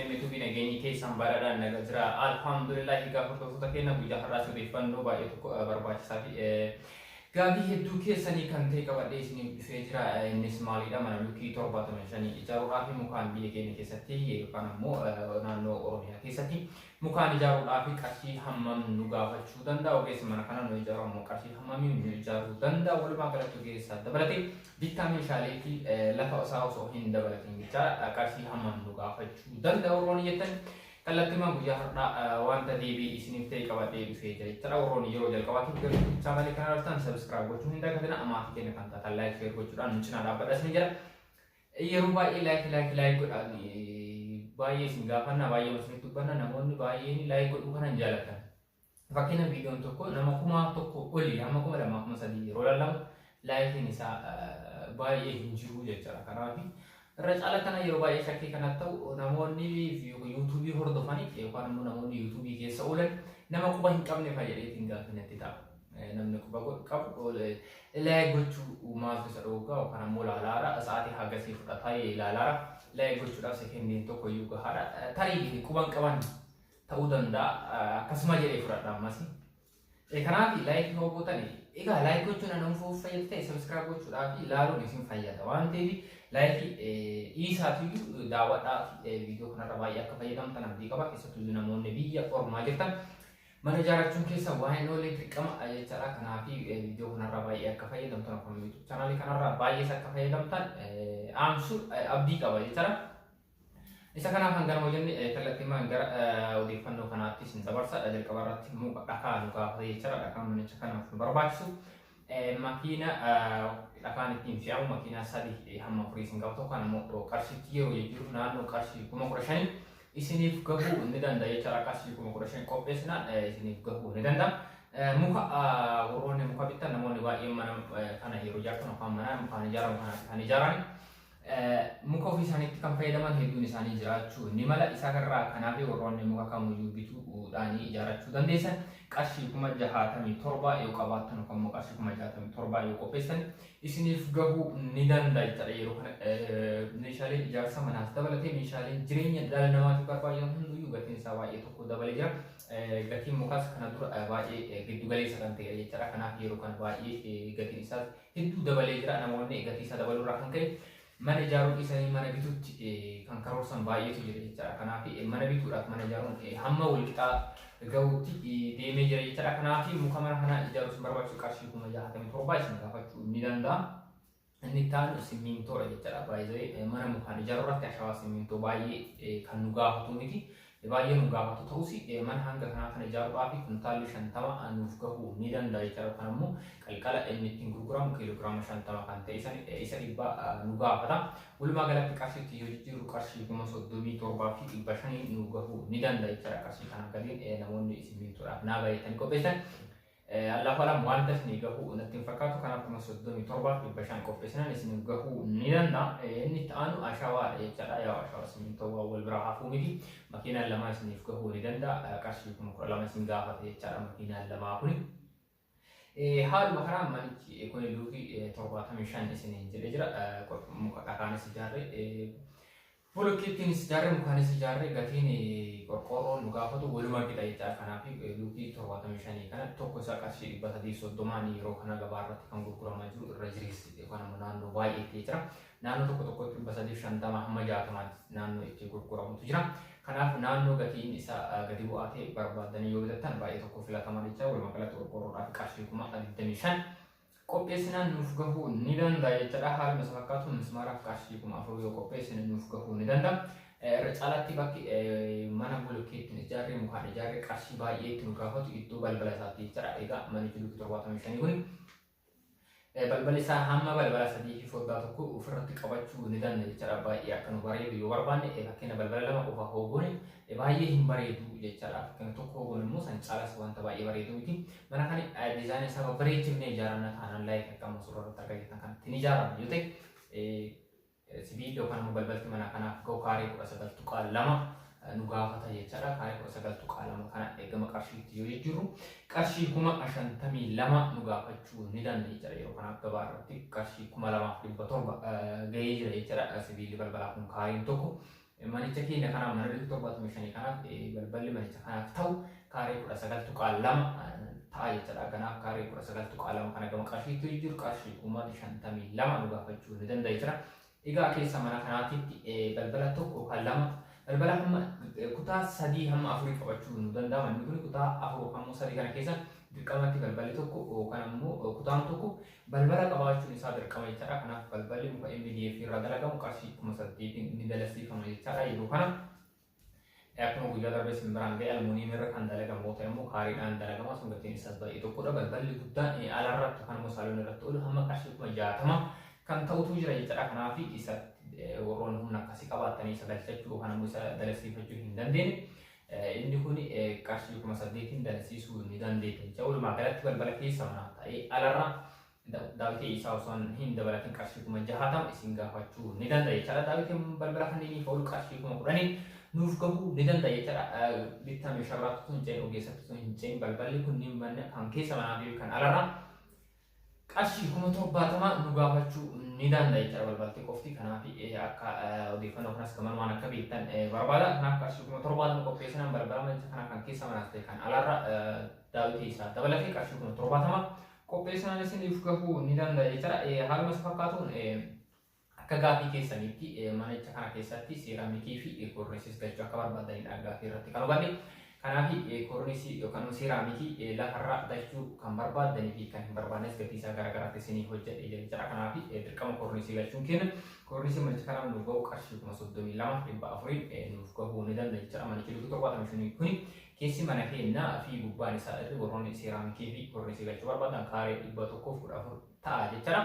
Meetuubii nageenyi keessan badhaadhaan naga jira. Alhamdulillah, egaa hordoftoota keenya, guyyaa har'aas odeeffannoo baay'ee tokko barbaachisaa fi gaafii hedduu keessanii kan ta'e qabadhee isiniif dhufee jira. Innis maalidha? Mana luukii 75 ijaaruudhaaf mukaan biyya keenya keessatti yookaan ammoo naannoo Oromiyaa keessatti mukaan ijaaruudhaaf qarshii hammam nu gaafachuu danda'a? Ogeessi mana kana nu ijaaru ammoo qarshii hammamii nu ijaaruu danda'a? Walumaa galatti ogeessa dabalatee bittaa meeshaalee fi lafa isaa osoo hin dabalatin jecha qarshii hammam nu gaafachuu danda'a warroonni jettan, kallattiimaan guyyaa har'aa wanta deebii isiniif ta'e qabadhee dhufee jira jechuudha. Warroonni yeroo jalqabaatiif gara YouTube chaanaalii kana argitan subscribe gochuu hin dagatina. Maatii keenya kan taatan like, share gochuudhaan nu cinaa dhaabbadha isin jira. Yeroo baay'ee like, like, like godhaan baay'ee isin gaafanna, baay'ee isinitti dubbanna, namoonni baay'een like godhuu kana hin jaallatan. Fakkeenya, viidiyoon tokko nama 1000 olii hamma 2000, 3000 yeroo lallamu likeiin isaa baay'ee hin jiru jechuudha. Kanaaf irra caala kana yeroo baay'ee shakkii kanatti ta'u, namoonni YouTubeii hordofanii yookaan immoo namoonni YouTubeii keessa oolan nama quba hin qabne fayyadheetiin gaafinatti ta'a. Namni quba qabu like gochuu maaltu isa dhooggaa? Yookaan ammoo ilaalaara, sa'aatii hagasii fudhataa ilaalaara, like gochuudhaaf sekendiin tokko iyyuu gahaadha. Tarii quba hin qaban ta'uu danda'a, akkasuma jedhee fudhadha ammas. Kanaaf like yoo gootan, egaa like gochuun ana dhuunfaa fayyada ta'e, subscribe gochuudhaaf ilaaluun isin fayyada waan ta'eef like dhiisaatiyyuu daawwadhaa. Viidiyoo kanarra baay'ee akka fayyadamtan abdii qaba. Keessattuu namoonni biyya ormaa jirtan mana ijaarrachuun keessa waan hin oolle dirqama jechaadha. Kanaaf viidiyoo kanarra baay'ee akka fayyadamtan yookaan YouTube chaanaalii kanarra baay'ees akka fayyadamtan aamsu abdii qaba jechaadha. Isa kanaaf hangana hojjenne, kallattiimaan gara odeeffannoo kanaatti isin dabarsa. Jalqaba irratti muka dhakaa nu gaafate jechaadha. Dhakaan manicha kanaaf nu barbaachisu. Makiina dhakaan ittiin fe'amu makiinaa 3 hamma 4 isin qabatu kan immoo qarshiitti yeroo jijjiiru naannoo qarshii 15,000 isiniif gahuu ni danda'a jechaadha. Qarshii 15,000 qopheessinaan isiniif gahuu ni danda'a. Muka warroonni muka bittan, namoonni baay'een mana kana yeroo ijaartan yookaan mana mukaan ijaaramu kana kan ijaaran muka ofii isaaniitti kan fayyadaman hedduun isaanii jiraachuu ni mala. Isa irraa kanaaf warroonni muka kamiyyuu bituudhaan ijaarrachuu dandeessan qarshii 67,000 yoo qabaattan yookaan immoo qarshii 67,000 yoo qopheessan isiniif gahuu ni danda'a jechaadha. Yeroo kana meeshaaleen ijaarsa manaas dabalatee meeshaaleen jireenya dhala namaatiif barbaachisan hunduyyuu gatiin isaa baay'ee tokko dabalee jira. Gatiin mukaas kana dura baay'ee giddu galeessa kan ta'edha jechaadha. Kanaaf yeroo kana baay'ee gatiin isaas hedduu dabalee jira. Namoonni gatii isaa dabaluurraa kan ka'e mana ijaaruu dhiisanii mana bituutti kan karoorsan baay'eetu jira jechaadha. Kanaaf mana bituudhaaf mana ijaaruun hamma walqixaa gahuutti deemee jira jechaadha. Kanaaf muka mana kanaa ijaaruus barbaachisu qarshii 67,000 isin gaafachuu ni danda'a. Inni itti aanu simmintoodha jechaadha. Baay'ee mana mukaan ijaaruu irratti ashawaa simmintoo baay'ee kan nu gaafatu miti. Baay'ee nu gaafatu ta'us, mana hanga kanaa kana ijaaruudhaaf kuntaalli 50 nuuf gahuu ni danda'a jechaadha. Yookaan immoo qalqala inni ittiin gurguramu kiiloogiraama 50 kan ta'e isa 100 nu gaafata. Walumaa galatti qarshiitti yoo jijjiirru qarshii 37,500 nu gahuu ni danda'a jechaadha. Qarshii kanaa gadiin namoonni simmintoodhaaf naa baay'atanii qopheessan, Allahu alam, wanta isinii gahuu natti hin fakkaatu. Kanaaf 37,500 qopheessinan isin gahuu ni danda'a. Inni itti aanu ashawaadha jechaadha. Yaa ashawaa simmintoo waan wal biraa hafuu miti. Makiinaan lama isiniif gahuu ni danda'a. Qarshii 12,000 isin gaafata jechaadha makiinaan lamaa kuni. Haaluma kanaan manichi kun luukii 75 isiniin jedhee jira. Muka dhakaanis ijaarre, bolokkeettiinis ijaarre, mukaanis ijaarre, gatiin qorqoorroon nu gaafatu walumaa qixa jechaadha. Kanaaf luukii 75 kana tokko isaa qarshii 330n yeroo kana gabaa irratti kan gurguramaa jiru irra jireessi yookaan immoo naannoo baay'eetti jira. Naannoo tokko tokkotti 350 hamma 60tti naannoo itti gurguramutu jira. Kanaaf naannoo gatiin isaa gadi bu'aa ta'e barbaadanii yoo bitattan baay'ee tokko filatamaa jecha. Walumaa galatti qorqoorroodhaaf qarshii 25,000 qopheessinaan nuuf gahuu ni danda'a jechaadha. Haaluma isa fakkaatu mismaaraaf qarshii 4000 yoo qopheessine nuuf gahuu ni danda'a. Irra caalaatti bakki mana bolokkeettiin ijaarree mukaan ijaarree qarshii baay'ee itti nu gaafatu iddoo balbala isaatti jechaadha. Egaa manichi luukii 75 kun balballi isaa hamma balbala sadii fi foddaa tokko ofirratti qabachuu ni danda'a jechaadha. Baay'ee akka nu bareedu yoo barbaanne, fakkeenya balbala lama qofa hoogoone baay'ee hin bareedu jechaadha. Fakkeenya tokko hoogoon immoo san caalas wanta baay'ee bareedu miti. Mana kana diizaayinii isaa babbareechifnee ijaaramna taanaan, like akka amma suuraa irratti argaa jirtan kanatti ni ijaarama yoo ta'e, sibiilli yookaan immoo balbalti mana kanaaf gahu kaaree 19.2 nu gaafata jechaadha. Kaaree 19.2 kana eegama qarshiitti yoo jijjiirru qarshii 52,000 nu gaafachuu ni danda'a jechaadha. Yeroo kanaaf gabaa irratti qarshii 2,700 gahee jira jechaadha. Sibiilli balbalaa kun kaareen tokko. Manicha keenya kanaaf, mana luukii 75 kanaaf, balballi manicha kanaaf ta'u kaaree 19.2 ta'a jechaadha. Kanaaf kaaree 19.2 kana gama qarshiitti jiru qarshii 52,000 nu gaafachuu ni danda'a jechuudha. Egaa keessa mana kanaatitti balbala tokko yookaan lama, balbala hamma kutaa sadii hamma afurii qabachuu nu danda'a. Manni kun kutaa afur yookaan immoo sadii kana keessa dirqamatti balballi tokko yookaan immoo kutaan tokko balbala qabaachuun isaa dirqama jechaadha. Kanaaf balballi muka MDF irraa dalagamu qarshii 8,000 ni dalasiifama jechaadha. Yeroo kana akkuma guyyaa darbee isin biraan ga'e, almuuniyeem irra kan dalagamu yoo ta'e immoo kaariidhaan dalagama, sun gatiin isaas baay'ee tokkodha. Balballi guddaan alarratti yookaan immoo saaloon irratti oolu hamma qarshii 60,000 kan ta'utu jira jechaadha. Kanaaf isa warroonni humna akkasii qabaatanii isa galchachuu yookaan immoo isa dalasiifachuu hin dandeenye, inni kun qarshii 8,000 dalasiisuu ni dandeetta jecha. Walumaa galatti balbala keessa manaa ta'ee alarra daawwitii isaa osoo hin dabalatin qarshii 60,000 isin gaafachuu ni danda'a jechaadha. Daawwitiin balbala kanneeniif oolu qarshii 10,000 nuuf gahuu ni danda'a jechaadha. Bittaa meeshaa biraatti osoo hin ce'in, ogeessatti osoo hin ce'in, balballi kunniin manni kan keessa manaa fi kan alarra qarshii 70,000 nu gaafachuu ni danda'a jechaadha balbalti qofti. Kanaaf akka odeeffannoo kanas gamanumaan akka beektan barbaada. Kanaaf qarshii 70,000 qopheessinaan balbala manicha kana kan keessa manaas ta'e kan alarra daawwitii isaa dabalatee qarshii 70,000 qopheessinaan isiniif gahuu ni danda'a jechaadha. Haaluma isa fakkaatuun, akka gaafii keessaniitti manicha kana keessatti seeraamikii fi koornisis galchuu akka barbaadanidha gaafii irratti kan hubanne. Kanaaf koornisii yookaan seeraamikii lafarra galchuu kan barbaadanii fi kan hin barbaannes gatii isaa garaagaraatti isinii hojjedhe jechaadha. Kanaaf dirqama koornisii galchuun keenya, koornisii manicha kanaaf nuuf gahu qarshii 32,400n nuuf gahuu ni danda'a jechaadha. Manichi lukkii 75 kuni keessi mana keenyaa fi gubbaan isaa irri warroonni seeraamikii fi koornisii galchuu barbaadan kaaree 114 ta'a jechaadha.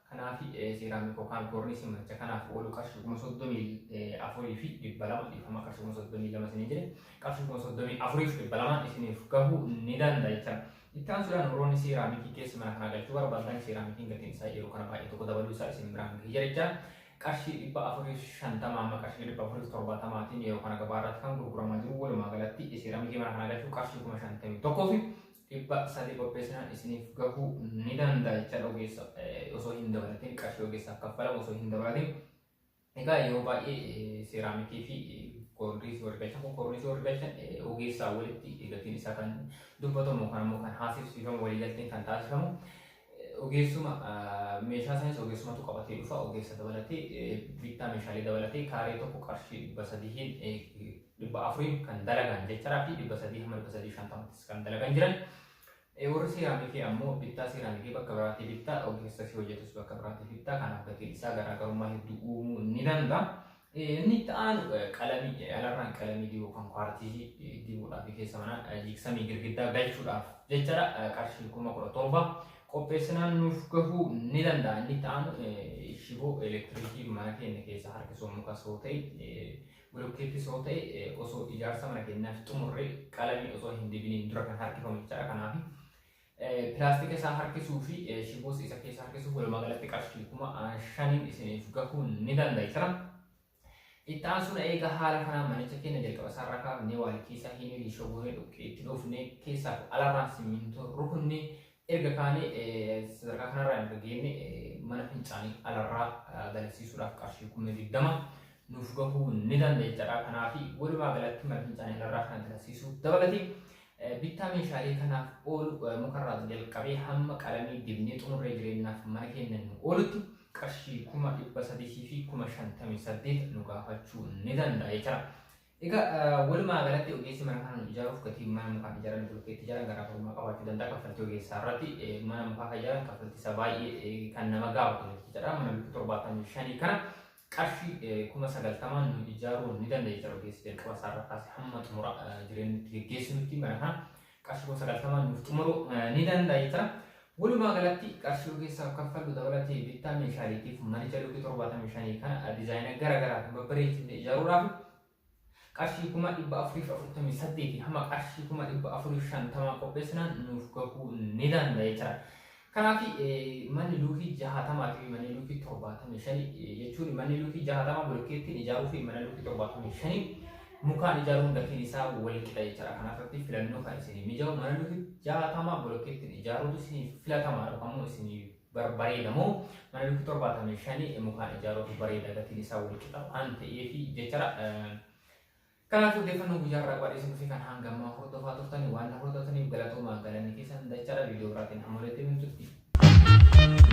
Kanaaf seeraamik yookaan koornisii manicha kanaaf oolu qarshii 34,200, dhiifama, qarshii 32,000 isinii jedhe, qarshii 34,200 isiniif gahuu ni danda'a jechaadha. Itti aansuudhaan warroonni seeraamikii keessa mana kanaa galchuu barbaadan, seeraamikiin gatiin isaa yeroo kana baay'ee tokko dabaluu isaa isin biraan gahee jira jechaadha. Qarshii 450 amma qarshii 470n yeroo kana gabaa irratti kan gurguramaa jiru. Walumaa galatti seeraamikii mana kanaa galchuu qarshii 51,300 qopheessinaan isiniif gahuu ni danda'a jechaadha, ogeessa osoo hin dabalatin, qarshii ogeessaaf kaffalamu osoo hin dabalatin. Egaa yeroo baay'ee seeraamikii fi koornisii warri galchan kun, koornisii warri galchan ogeessaa walitti gatiin isaa kan dubbatamu yookaan immoo kan haasofsiifamu, waliigalteen kan taasifamu ogeessuma, meeshaa sanis ogeessumatu qabatee dhufa. Ogeessa dabalatee, bittaa meeshaalee dabalatee kaaree tokko qarshii 300n 400n kan dalagan jechaadhaa fi 300 hamma 350ttis kan dalagan jiran. Warri seeraamikii ammoo bittaa seeraamikii bakka biraatii bittaa, ogeessa si hojjetus bakka biraatii bittaa, kanaaf gatiin isaa garaagarummaa hedduu uumuu ni danda'a. Inni itti aanu qalamii alarraan qalamii dibuu kan kwaartiizii dibuudhaaf keessa manaa jiiksamii girgiddaa galchuudhaaf jechaadha, qarshii 17,000 qopheessinaan nuuf gahuu ni danda'a. Inni itti aanu shiboo elektiriikii mana keenya keessa harkisuu, mukas yoo ta'e bilokkeettis yoo ta'e, osoo ijaarsa mana keenyaaf xumurree qalamii osoo hin dibiniin dura kan harkifamu jechaadha. Kanaaf pilaastika isaa harkisuu fi shiboos isa keessa harkisuuf walumaa galatti qarshii 5,000n isiniif gahuu ni danda'a jechuudha. Itti aansuun eega haala kanaan manicha keenya jalqaba isaarraa kaafnee, waalikii isaa hin liishoo goonee, dhoqqee itti dhoofnee, keessaa fi alarraan simmintoo rukunnee erga kaanee, sadarkaa kanarraa erga geenne, mana fincaanii alarraa dalagsiisuudhaaf qarshii 20,000 nuuf gahuu ni danda'a jechaadha. Kanaaf walumaa galatti mana fincaanii alarraa kana dalagsiisuu dabalatee bittaa meeshaalee kanaaf oolu mukarraa jalqabee hamma qalamii dibnee xumurree jireenyaaf mana keenya nu oolutti qarshii 358,058 nu gaafachuu ni danda'a jechaadha. Egaa walumaa galatti ogeessi mana kana nu ijaaruuf gatiin mana mukaan ijaaran, bulkeetti ijaaran garaagarummaa qabaachuu danda'a. Kaffaltii ogeessaa irratti mana mukaa kan ijaaran kaffaltii isaa baay'ee kan nama gaafatu jechaadha. Mana lukkii 75 kana qarshii 90,000n nu ijaaruu ni danda'a jechaadha. Ogeessi jalqaba isaarraa kaasee hamma xumura jireenya itti geggeessinutti mana kana qarshii 90,000n nuuf xumuruu ni danda'a jechaadha. Walumaa galatti qarshii ogeessaaf kaffallu dabalatee bittaa meeshaaleetiif manicha lukkii 75 kana diizaayina gara garaatiin babbareechinee ijaaruudhaaf qarshii 448,000 hamma qarshii 450,000 qopheessinaan nuuf gahuu ni danda'a jechaadha. Kanaaf manni luukii 60 fi manni luukii 75 jechuun, manni luukii 60 bulkeettiin ijaaruu fi mana luukii 75 mukaan ijaaruun gatiin isaa wal qixa jechaadha. Kanaaf irratti filannoo kan isinii mijaa'u mana luukii 60 bulkeettiin ijaaruutu isinii filatamaadha yookaan immoo isinii bareeda moo mana lukkii 75 mukaan ijaaruutu bareeda, gatiin isaa wal qixa waan ta'eef jechaadha. Kanaaf odeeffannoo guyyaa irraa qabadhee isin dhufe kan hanga ammaa hordofaa turtanii waan na hordoftaniif galatoomaa, galanni keessan dachaadha. Viidiyoo biraatiin hamma walitti deebinutti.